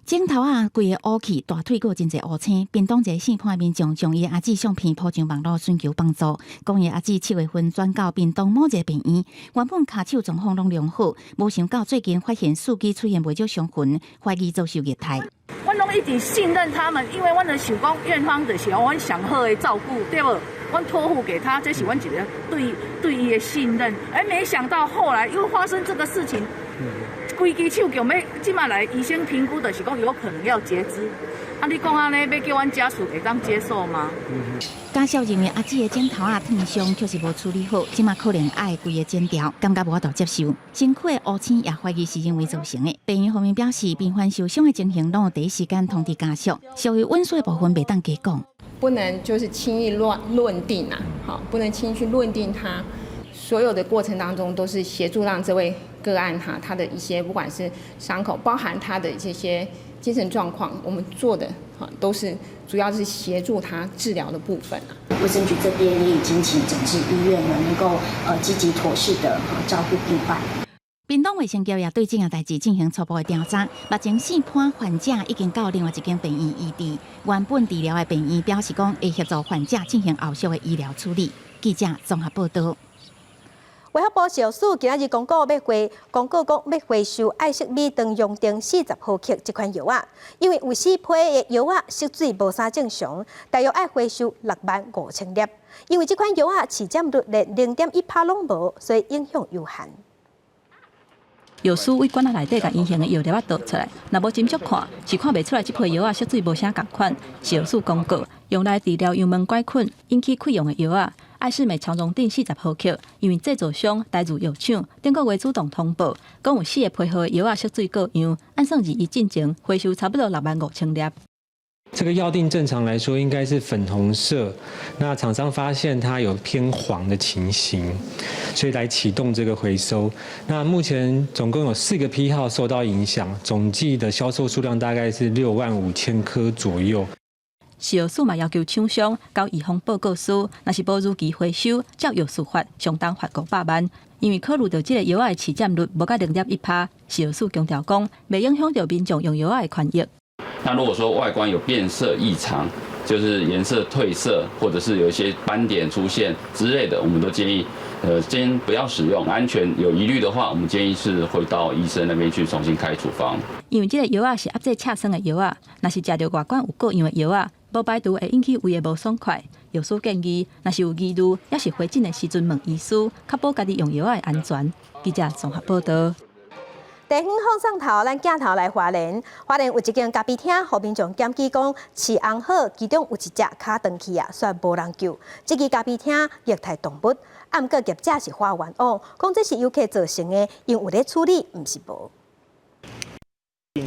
指頭仔規个烏去，大腿閣有真濟烏青。屏東一个姓潘的民眾將伊阿姊相片 po 上網路尋求幫助，講伊阿姊7月份轉到屏東某一个病院，原本跤手狀況攏良好，無想到最近發現四肢出現袂少傷痕，懷疑遭受虐待。阮攏一直信任他們，因為阮就想講院方就是予阮上好的照顧，對無？阮託付給他，這是阮一個對對伊的信任。哎，沒想到後來又發生這個事情。規支手腳欲，這馬來醫生評估就是講有可能要截肢。啊，你講按呢，欲叫阮家屬會當接受嗎？家屬認為阿姊的指頭仔燙傷確實無處理好，這馬可能愛規个剪掉，感覺無法度接受。身軀的烏青也懷疑是人為造成的。病院方面表示，病患受傷的情形攏有第一時間通知家屬，屬於隱私的部分袂當加講。不能就是輕易亂論定啊，好，不能輕易去論定他。所有的過程當中，都是協助讓這位個案哈，他的一些不管是傷口，包含他的這些精神狀況，我們做的哈都是主要是協助他治療的部分啊。衛生局這邊也已經請診治醫院呢，能夠積極妥適的照顧病患。屏東衛生局也對這件代誌進行初步的調查。目前姓潘患者已經到另外一間病院醫治，原本治療的病院表示講會協助患者進行後續的醫療處理。記者綜合報道。衛福部食藥署今仔日公告欲回公告講欲回收愛適美長榮定40毫克這款藥仔，因為有四批的藥仔縮水無啥正常，大約愛回收6萬5千粒。因為這款藥仔市佔率連0.1%攏無，所以影響有限。藥師對罐仔內底共圓形的藥粒仔倒出來，若無斟酌看，是看袂出來這批藥仔縮水無啥仝款。食藥署公告，用來治療幽門桿菌引起潰瘍的藥仔，愛適美腸溶錠40毫克，因為製造商台日藥廠頂個月主動通報，講有四個批號的藥仔縮水過樣，按算21進前回收差不多6萬5千粒。這個藥錠正常來說應該是粉紅色，那廠商發現它有偏黃的情形，所以來啟動這個回收。那目前總共有四個批號受到影響，總計的銷售數量大概是6萬5千顆左右。食藥署嘛要求廠商交預防報告書，若是無如期回收，照藥師法相當罰500萬。因為考慮到這个藥仔的市佔率無到0.1%，食藥署強調講，袂影響著民眾用藥仔的權益。那如果說外觀有變色異常，就是顏色褪色，或者是有一些斑點出現之類的，我們都建議，先不要使用。安全有疑慮的話，我們建議是回到醫生那邊去重新開處方。因為這个藥仔是壓制赤酸的藥仔，若是食著外觀有過樣的藥仔，無排除會引起胃的無爽快。藥師建議，若是有疑慮，抑是回診的時陣問醫師，確保家己用藥仔的安全。記者綜合報道。地方放送頭，咱鏡頭來花蓮。花蓮有一間咖啡廳，予民眾檢舉講飼紅鶴，其中有一隻跤斷去啊，煞無人救。這間咖啡廳虐待動物，啊，毋過業者是發冤枉，講這是遊客造成的，𪜶有咧處理，毋是無。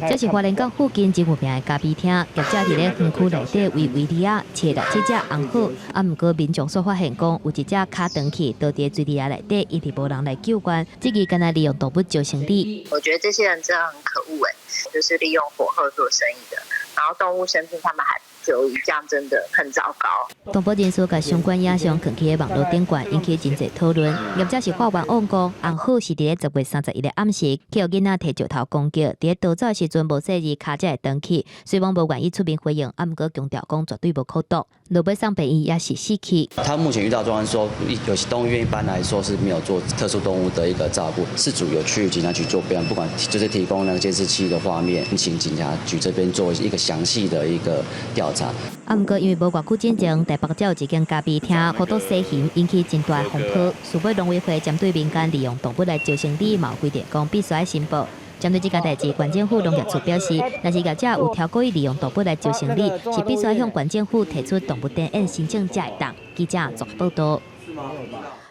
這是花蓮港附近真有名的咖啡廳，業者佇咧園區內底圍圍籬仔，飼六七隻紅鶴。啊，毋過民眾煞發現講，有一隻跤斷去，倒佇水池仔內底，一直無人來救援。這個敢若利用動物做生意。我覺得這些人真的很可惡誒，就是利用火鶴做生意的，然後動物生病，他們還不就醫，這樣真的很糟糕。動保人士共相關影像囥佇網路頂懸，引起真濟討論。業者是發冤枉講，紅鶴是佇咧10月31日暗時，去予囡仔提石頭攻擊，佇咧逃走時陣無細意，跤才會斷去。雖罔無願意出面回應，啊，毋過強調講絕對無苦毒。落尾送病院也是死去。他目前遇到狀況說，有些動物園一般來說是沒有做特殊動物的一個照顧。事主有去警察局做備案，不管就是提供那個監視器的畫面，請警察局這邊做一個詳細的一個調查。啊，毋過因為無偌久進前，台北才有一間咖啡廳，苦毒死刑，引起真大風波。事尾農委會針對民間利用動物來招生理，嘛有規定講必須愛申報。針對這件代誌，縣政府農業處表示，若是業者有超過利用動物來招生理，是必須向縣政府提出動物展演申請才會當。記者綜合報道。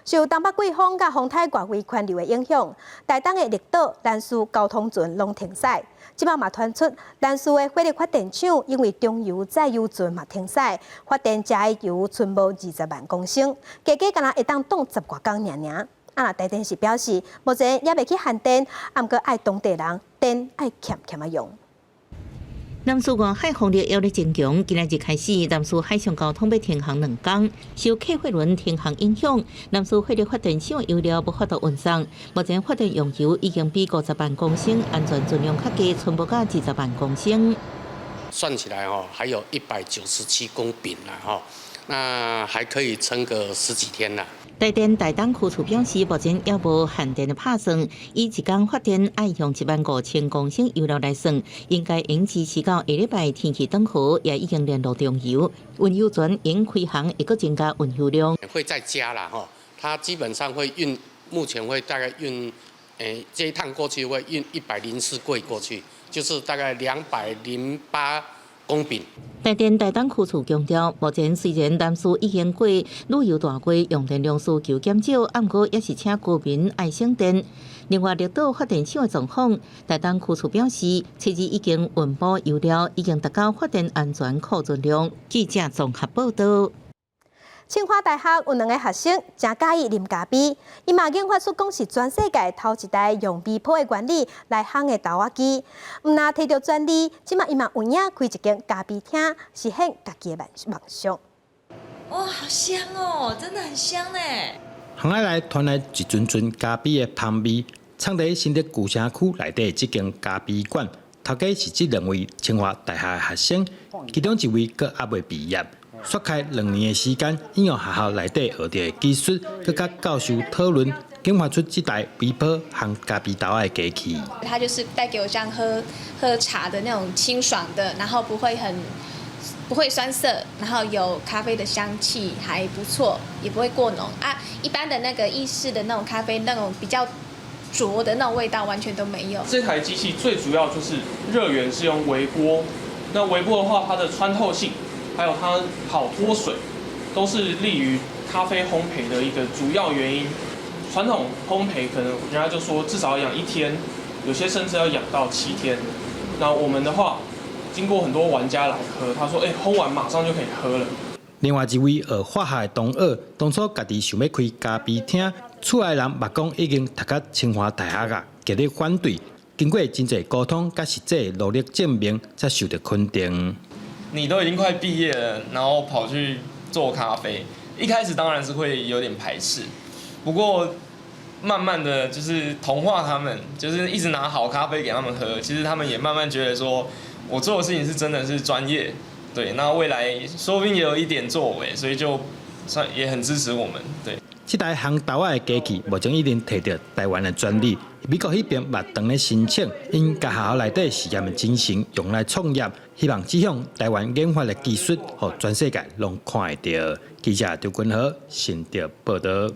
受東北季風佮風颱外圍環流的影響，台東的綠島、蘭嶼交通船攏停駛。這擺嘛傳出蘭嶼的火力發電廠因為中油載油船嘛停駛，發電車的油賰無20萬公升，加加敢若會當擋十外工爾爾。啊，若台電是表示，目前猶未去限電，啊，毋過愛當地人電愛儉儉仔用。南嶼外海風力猶咧增強，今仔日開始，南嶼海上交通欲停航2工，受客貨輪停航影響，南嶼火力發電廠油料無法度運送。目前發電用油已經比50萬公升安全存量較低，賰無到20萬公升。算起來哦，還有197公餅啦，吼，那還可以撐個十幾天啦。台電台東區處表示，目前猶無限電的拍算，以一工發電愛用1萬5千公升油料來算，應該會支持到下禮拜天氣轉好，也已經聯絡中油，運油船應開航，會閣增加運油量。會再加啦，吼，它基本上會運，目前會大概運，這一趟過去會運104櫃過去，就是大概208公餅。台電台東區處強調，目前雖然南嶼已經過旅遊大季，用電量需求減少，毋過也是請居民愛省電。另外，綠島發電廠的狀況，台東區處表示，初二已經運補油料，已經達到發電安全庫存量。記者綜合報道。清華大學有兩个學生誠佮意啉咖啡，𪜶嘛研發出講是全世界頭一台用微波的原理來烘的豆仔機。毋但提著專利，這馬伊嘛有影開一間咖啡廳，實現家己的夢想。哇，好香哦，真的很香呢！巷仔內傳來一陣陣咖啡的香味，藏佇新竹舊城區內底這間咖啡館，頭家是這兩位清華大學的學生，其中一位閣猶未畢業。煞開2年的時間，應用學校內底學著的技術，閣佮教授討論，研發出這台微波烘咖啡豆仔的機器。它就是帶給我像喝喝茶的那種清爽的，然後不會酸澀，然後有咖啡的香氣，還不錯，也不會過濃啊。一般的那個意式的那種咖啡，那種比較濁的那種味道完全都沒有。這台機器最主要就是熱源是用微波，那微波的話，它的穿透性，還有它好脫水，都是利於咖啡烘焙的一個主要原因。傳統烘焙可能人家就說至少要養一天，有些甚至要養到7天。那我們的話，經過很多玩家來喝，他說：“欸，烘完馬上就可以喝了。” 另外一位學化學的同學，當初家己想欲開咖啡廳，厝內人嘛講已經讀甲清華大學啊，極力反對。經過真濟溝通，佮實際努力證明，才受著肯定。你都已經快畢業了，然後跑去做咖啡，一開始當然是會有點排斥，不過慢慢的就是同化他們，就是一直拿好咖啡給他們喝，其實他們也慢慢覺得說，我做的事情是真的是專業，對，那未來說不定也有一點作為，所以就算也很支持我們，對。這台烘豆仔的機器目前已經提著台灣的專利，美國彼邊嘛當咧申請，𪜶共學校內底實驗的精神用來創業，希望這項台灣研發的技術，予全世界攏看會著。記者張君和新竹報道。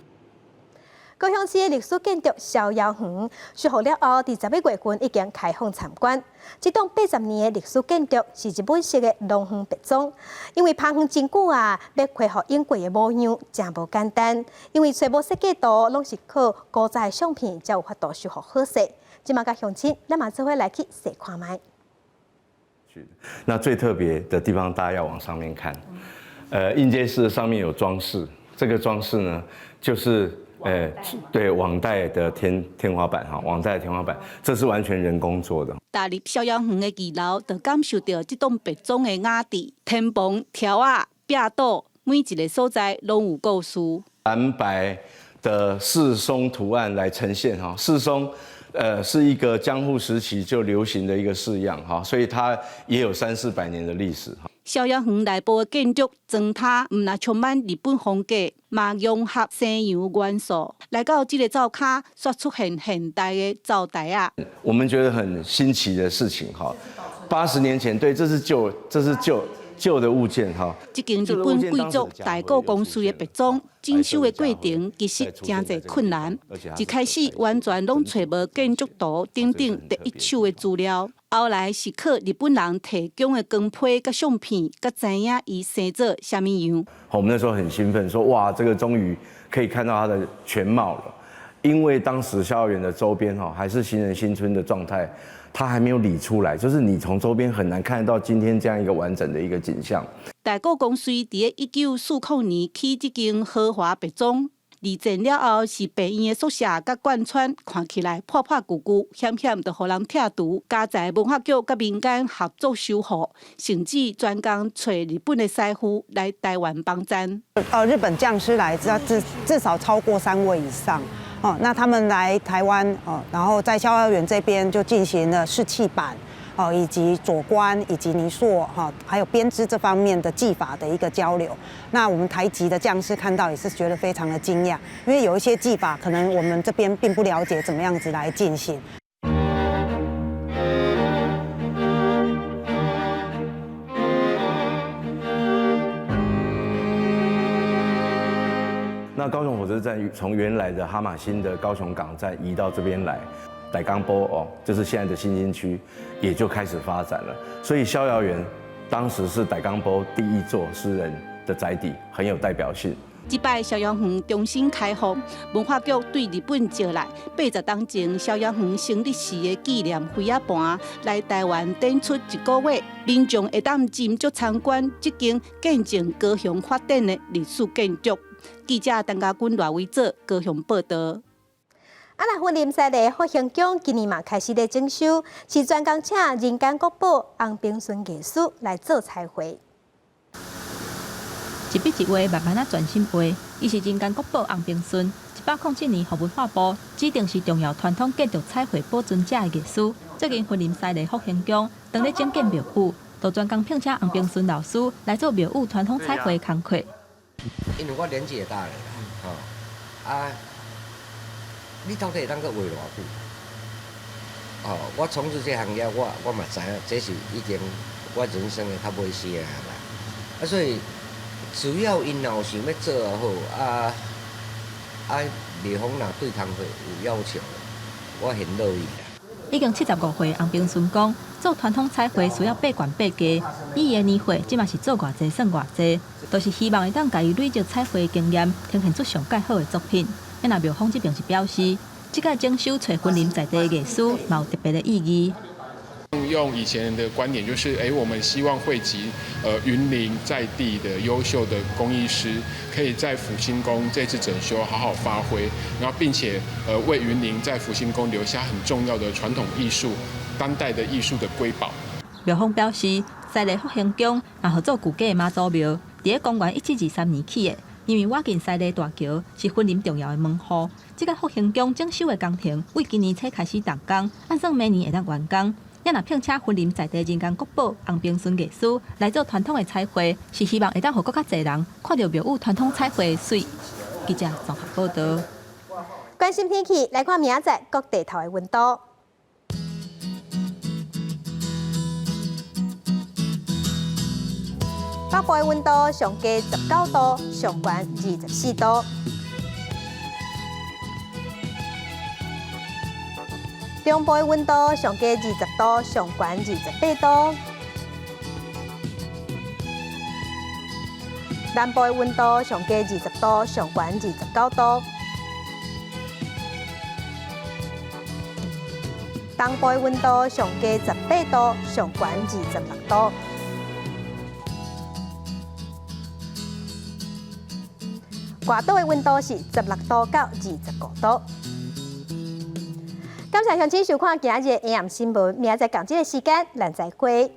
高雄市的歷史建築逍遙園修復了後，佇11月份已經開放參觀。這棟80年的歷史建築是日本式的農園別莊，因為芳園真久啊，欲恢復應過的模樣，誠無簡單。因為揣無設計圖，攏是靠古早的相片，才有法度修復好勢。這馬佮鄉親，咱嘛做伙來去細看覓。那最特別的地方，大家要往上面看。映階室上面有裝飾，這個裝飾呢，就是。對，網袋的天花板哈，網袋的天花板，這是完全人工做的。踏入逍遙園的二樓，就感受著這棟別莊的雅致，天棚、柱仔、壁桌，每一个所在攏有故事。藍白的四松圖案來呈現哈，四松，是一個江戶時期就流行的一個式樣哈，所以它也有三四百年的歷史。逍遙園內部的建築磚塔，毋但充滿日本風格，嘛融合西洋元素。來到這个灶跤，煞出現現代的灶台仔。我們覺得很新奇的事情哈，80年前，對，這是舊的物件哈。這間日本貴族大國公司的別莊，整修的過程其實誠濟困難。一開始完全攏揣無建築圖等等第一手的資料。後來是靠日本人提供的光批佮相片，才知影伊生做啥物樣。我們那時候很興奮，說哇，這個終於可以看到它的全貌了。因為當時逍遙園的周邊哈還是行人新村的狀態，它還沒有理出來，就是你從周邊很難看得到今天這樣一個完整的一個景象。大股公司佇咧1940年起這間豪華別莊，二戰了後是病院的宿舍佮貫穿，看起來破破舊舊，險險就予人拆除。佳哉文化局佮民間合作修復，甚至專工揣日本的師傅來台灣幫贊。日本匠師來，至少超過3位以上。哦，那他們來台灣哦，然後在逍遙園這邊就進行了試砌板哦，以及左官以及泥塑哈，還有編織這方面的技法的一個交流。那我們台籍的匠師看到也是覺得非常的驚訝，因為有一些技法可能我們這邊並不了解怎麼樣子來進行。那高雄火車站從原來的哈瑪星的高雄港站移到這邊來，大港埔哦，就是現在的新興區，也就開始發展了。所以逍遙園當時是大港埔第一座私人的宅邸，很有代表性。這擺逍遙園重新開放，文化局對日本借來80冬前逍遙園成立時的紀念飛仔盤來台灣展出一個月，民眾會當斟酌參觀這間見證高雄發展的歷史建築。記者陳家軍、賴維哲高雄報道。啊，那雲林西麗復興宮今年嘛開始咧整修，是專工請人間國寶洪平順藝師來做彩繪。一筆一畫，慢慢仔專心畫。伊是人間國寶洪平順，107年，予文化部指定是重要傳統建築彩繪保存者的藝師。最近雲林西麗復興宮當咧整建廟宇，就專工聘請洪平順老師來做廟宇傳統彩繪的工課。因為我年紀也大了，吼啊，你到底會當閣畫偌久？哦，我從事這行業，我嘛知影，這是已經我人生的較尾時啊啦。啊，所以只要𪜶若有想欲做好，啊啊，廟方若對工課有要求，我很樂意啦。已經75歲，洪平順講，做傳統彩繪需要八懸八技，伊的年歲這馬是做偌濟算偌濟，就是希望會當共伊累積彩繪經驗，呈現出上蓋好的作品。那廟方這邊是表示，這個整修揣雲林在地的藝師，嘛有特別的意義。用以前的觀點，就是我們希望匯集雲林在地的優秀的工藝師，可以在福興宮這次整修好好發揮，然後並且為雲林在福興宮留下很重要的傳統藝術、當代的藝術的瑰寶。廟方表示，西麗復興宮若合作舊家的媽祖廟，佇咧公元1723年起的，因為倚近西麗大橋是雲林重要的門戶，這個復興宮整修的工程為今年初開始動工，按算明年會當完工。也若聘請雲林在地人間國寶洪平順藝師來做傳統的彩繪，是希望會當予閣較濟人看著廟宇傳統彩繪的媠。記者綜合報道。關心天氣，來看明仔載各地頭的溫度。北部的溫度上低19度，上懸24度。中部的溫度上低20度，上懸28度。南部的溫度上低20度，上懸29度。東部的溫度上低18度，上懸26度。外島的溫度是16度到25度。感謝鄉親收看今日的 AM 新聞，明仔載仝這個時間，咱再會。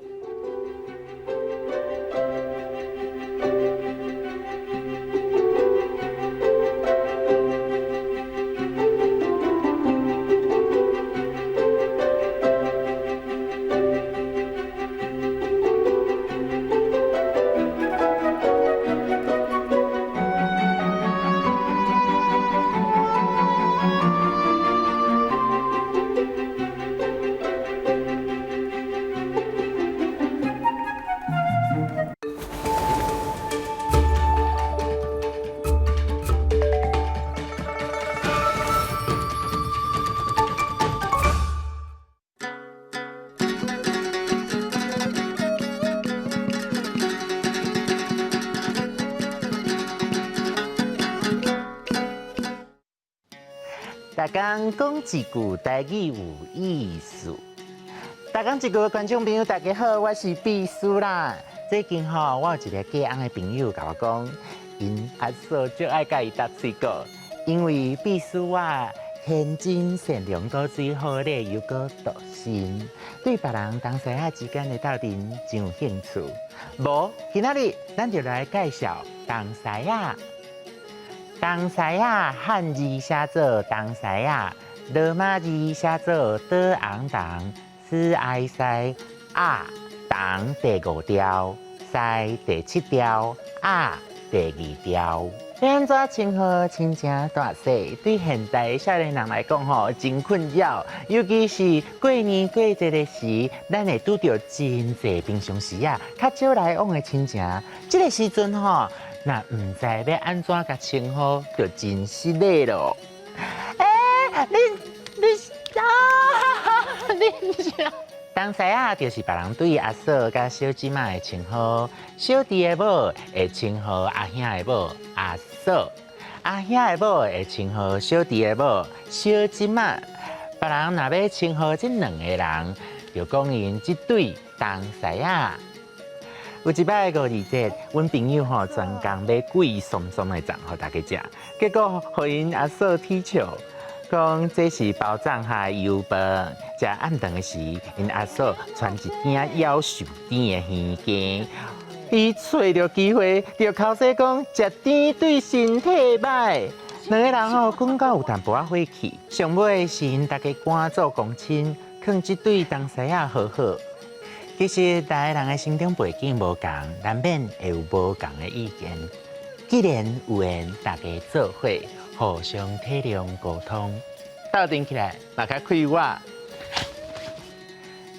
逐工講一句台語有意思。逐工一句的觀眾朋友，大家好，我是碧蘇啦。最近吼，我有一個嫁翁的朋友共我講，𪜶阿嫂足愛佮伊搭喙鼓，因為碧蘇我天真善良、閣水好禮，又閣獨身，對別人東西仔之間的鬥陣真有興趣。無，今仔日咱就來介紹東西仔。東西仔漢字寫做東西仔，羅馬字寫做倒紅銅，斯哀西亞銅第五調，西第七調，亞第二調。欲按怎稱呼親情大細，對現代的少年人來講吼，真困擾。尤其是過年過節的時，咱會拄著真濟平常時啊，較少來往的親情。這个時陣吼，若毋知欲按怎共稱呼，就真失禮囉。欸，你你啊，你是東西仔就是別人對阿嫂佮小姊仔的稱呼，小弟的某會稱呼阿兄的某阿嫂，阿兄的某會稱呼小弟的某小姊仔。別人若欲稱呼這兩个人，就講𪜶這對東西仔。有一擺五二節，阮朋友吼專工買貴鬆鬆的粽予大家食，結果予𪜶阿嫂取笑，講這是包粽下的油飯。食暗頓的時，𪜶阿嫂舛一鼎夭壽甜的魚羹，伊揣著機會就剾洗講食甜對身體䆀。兩个人吼講到有淡薄仔火氣，上尾是𪜶大家趕做公親，勸這對東西仔和好。其實，逐个人的成長背景無仝，難免會有無仝的意見。既然有緣，大家做伙，互相體諒溝通，鬥陣起來嘛較快活。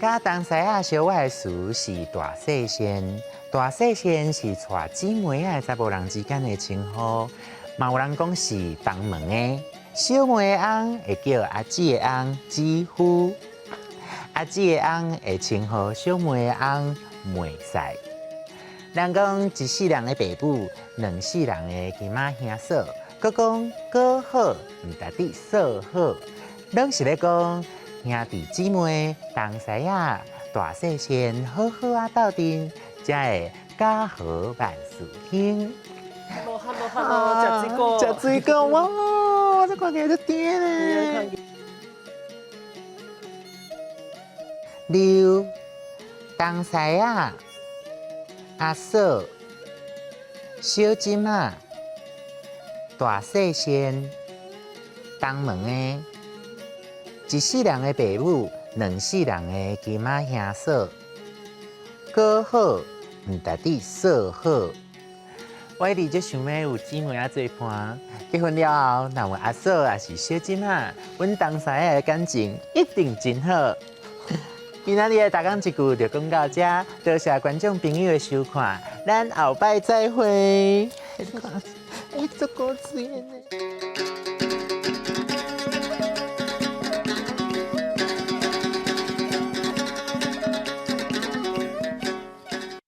佮東西仔相倚的詞是大細線，大細線是娶姊妹仔的查埔人之間的稱呼，嘛有人講是幫忙的。小妹的翁會叫阿姊的翁姊夫。阿姊的翁會稱呼小妹的翁妹婿。人講一世人的爸母，兩世人的金仔兄嫂，閣講哥好，毋值得嫂好，攏是咧講兄弟姊妹東西仔大細線好好仔鬥陣，才會家和萬事興。 Hello，Hello，Hello，食水果，食水果，哇，這看起來足甜咧。劉東西仔，阿嫂，小姊仔，大細線，東門的，一世人的爸母，兩世人的金仔兄嫂，哥好，毋值得嫂好。我一直足想欲有姊妹仔做伴，結婚了後，若有阿嫂抑是小姊仔，阮東西仔的感情一定真好。今仔日的逐工一句就講到這，多謝觀眾朋友的收看，咱後擺再會。欸，足古錐的呢。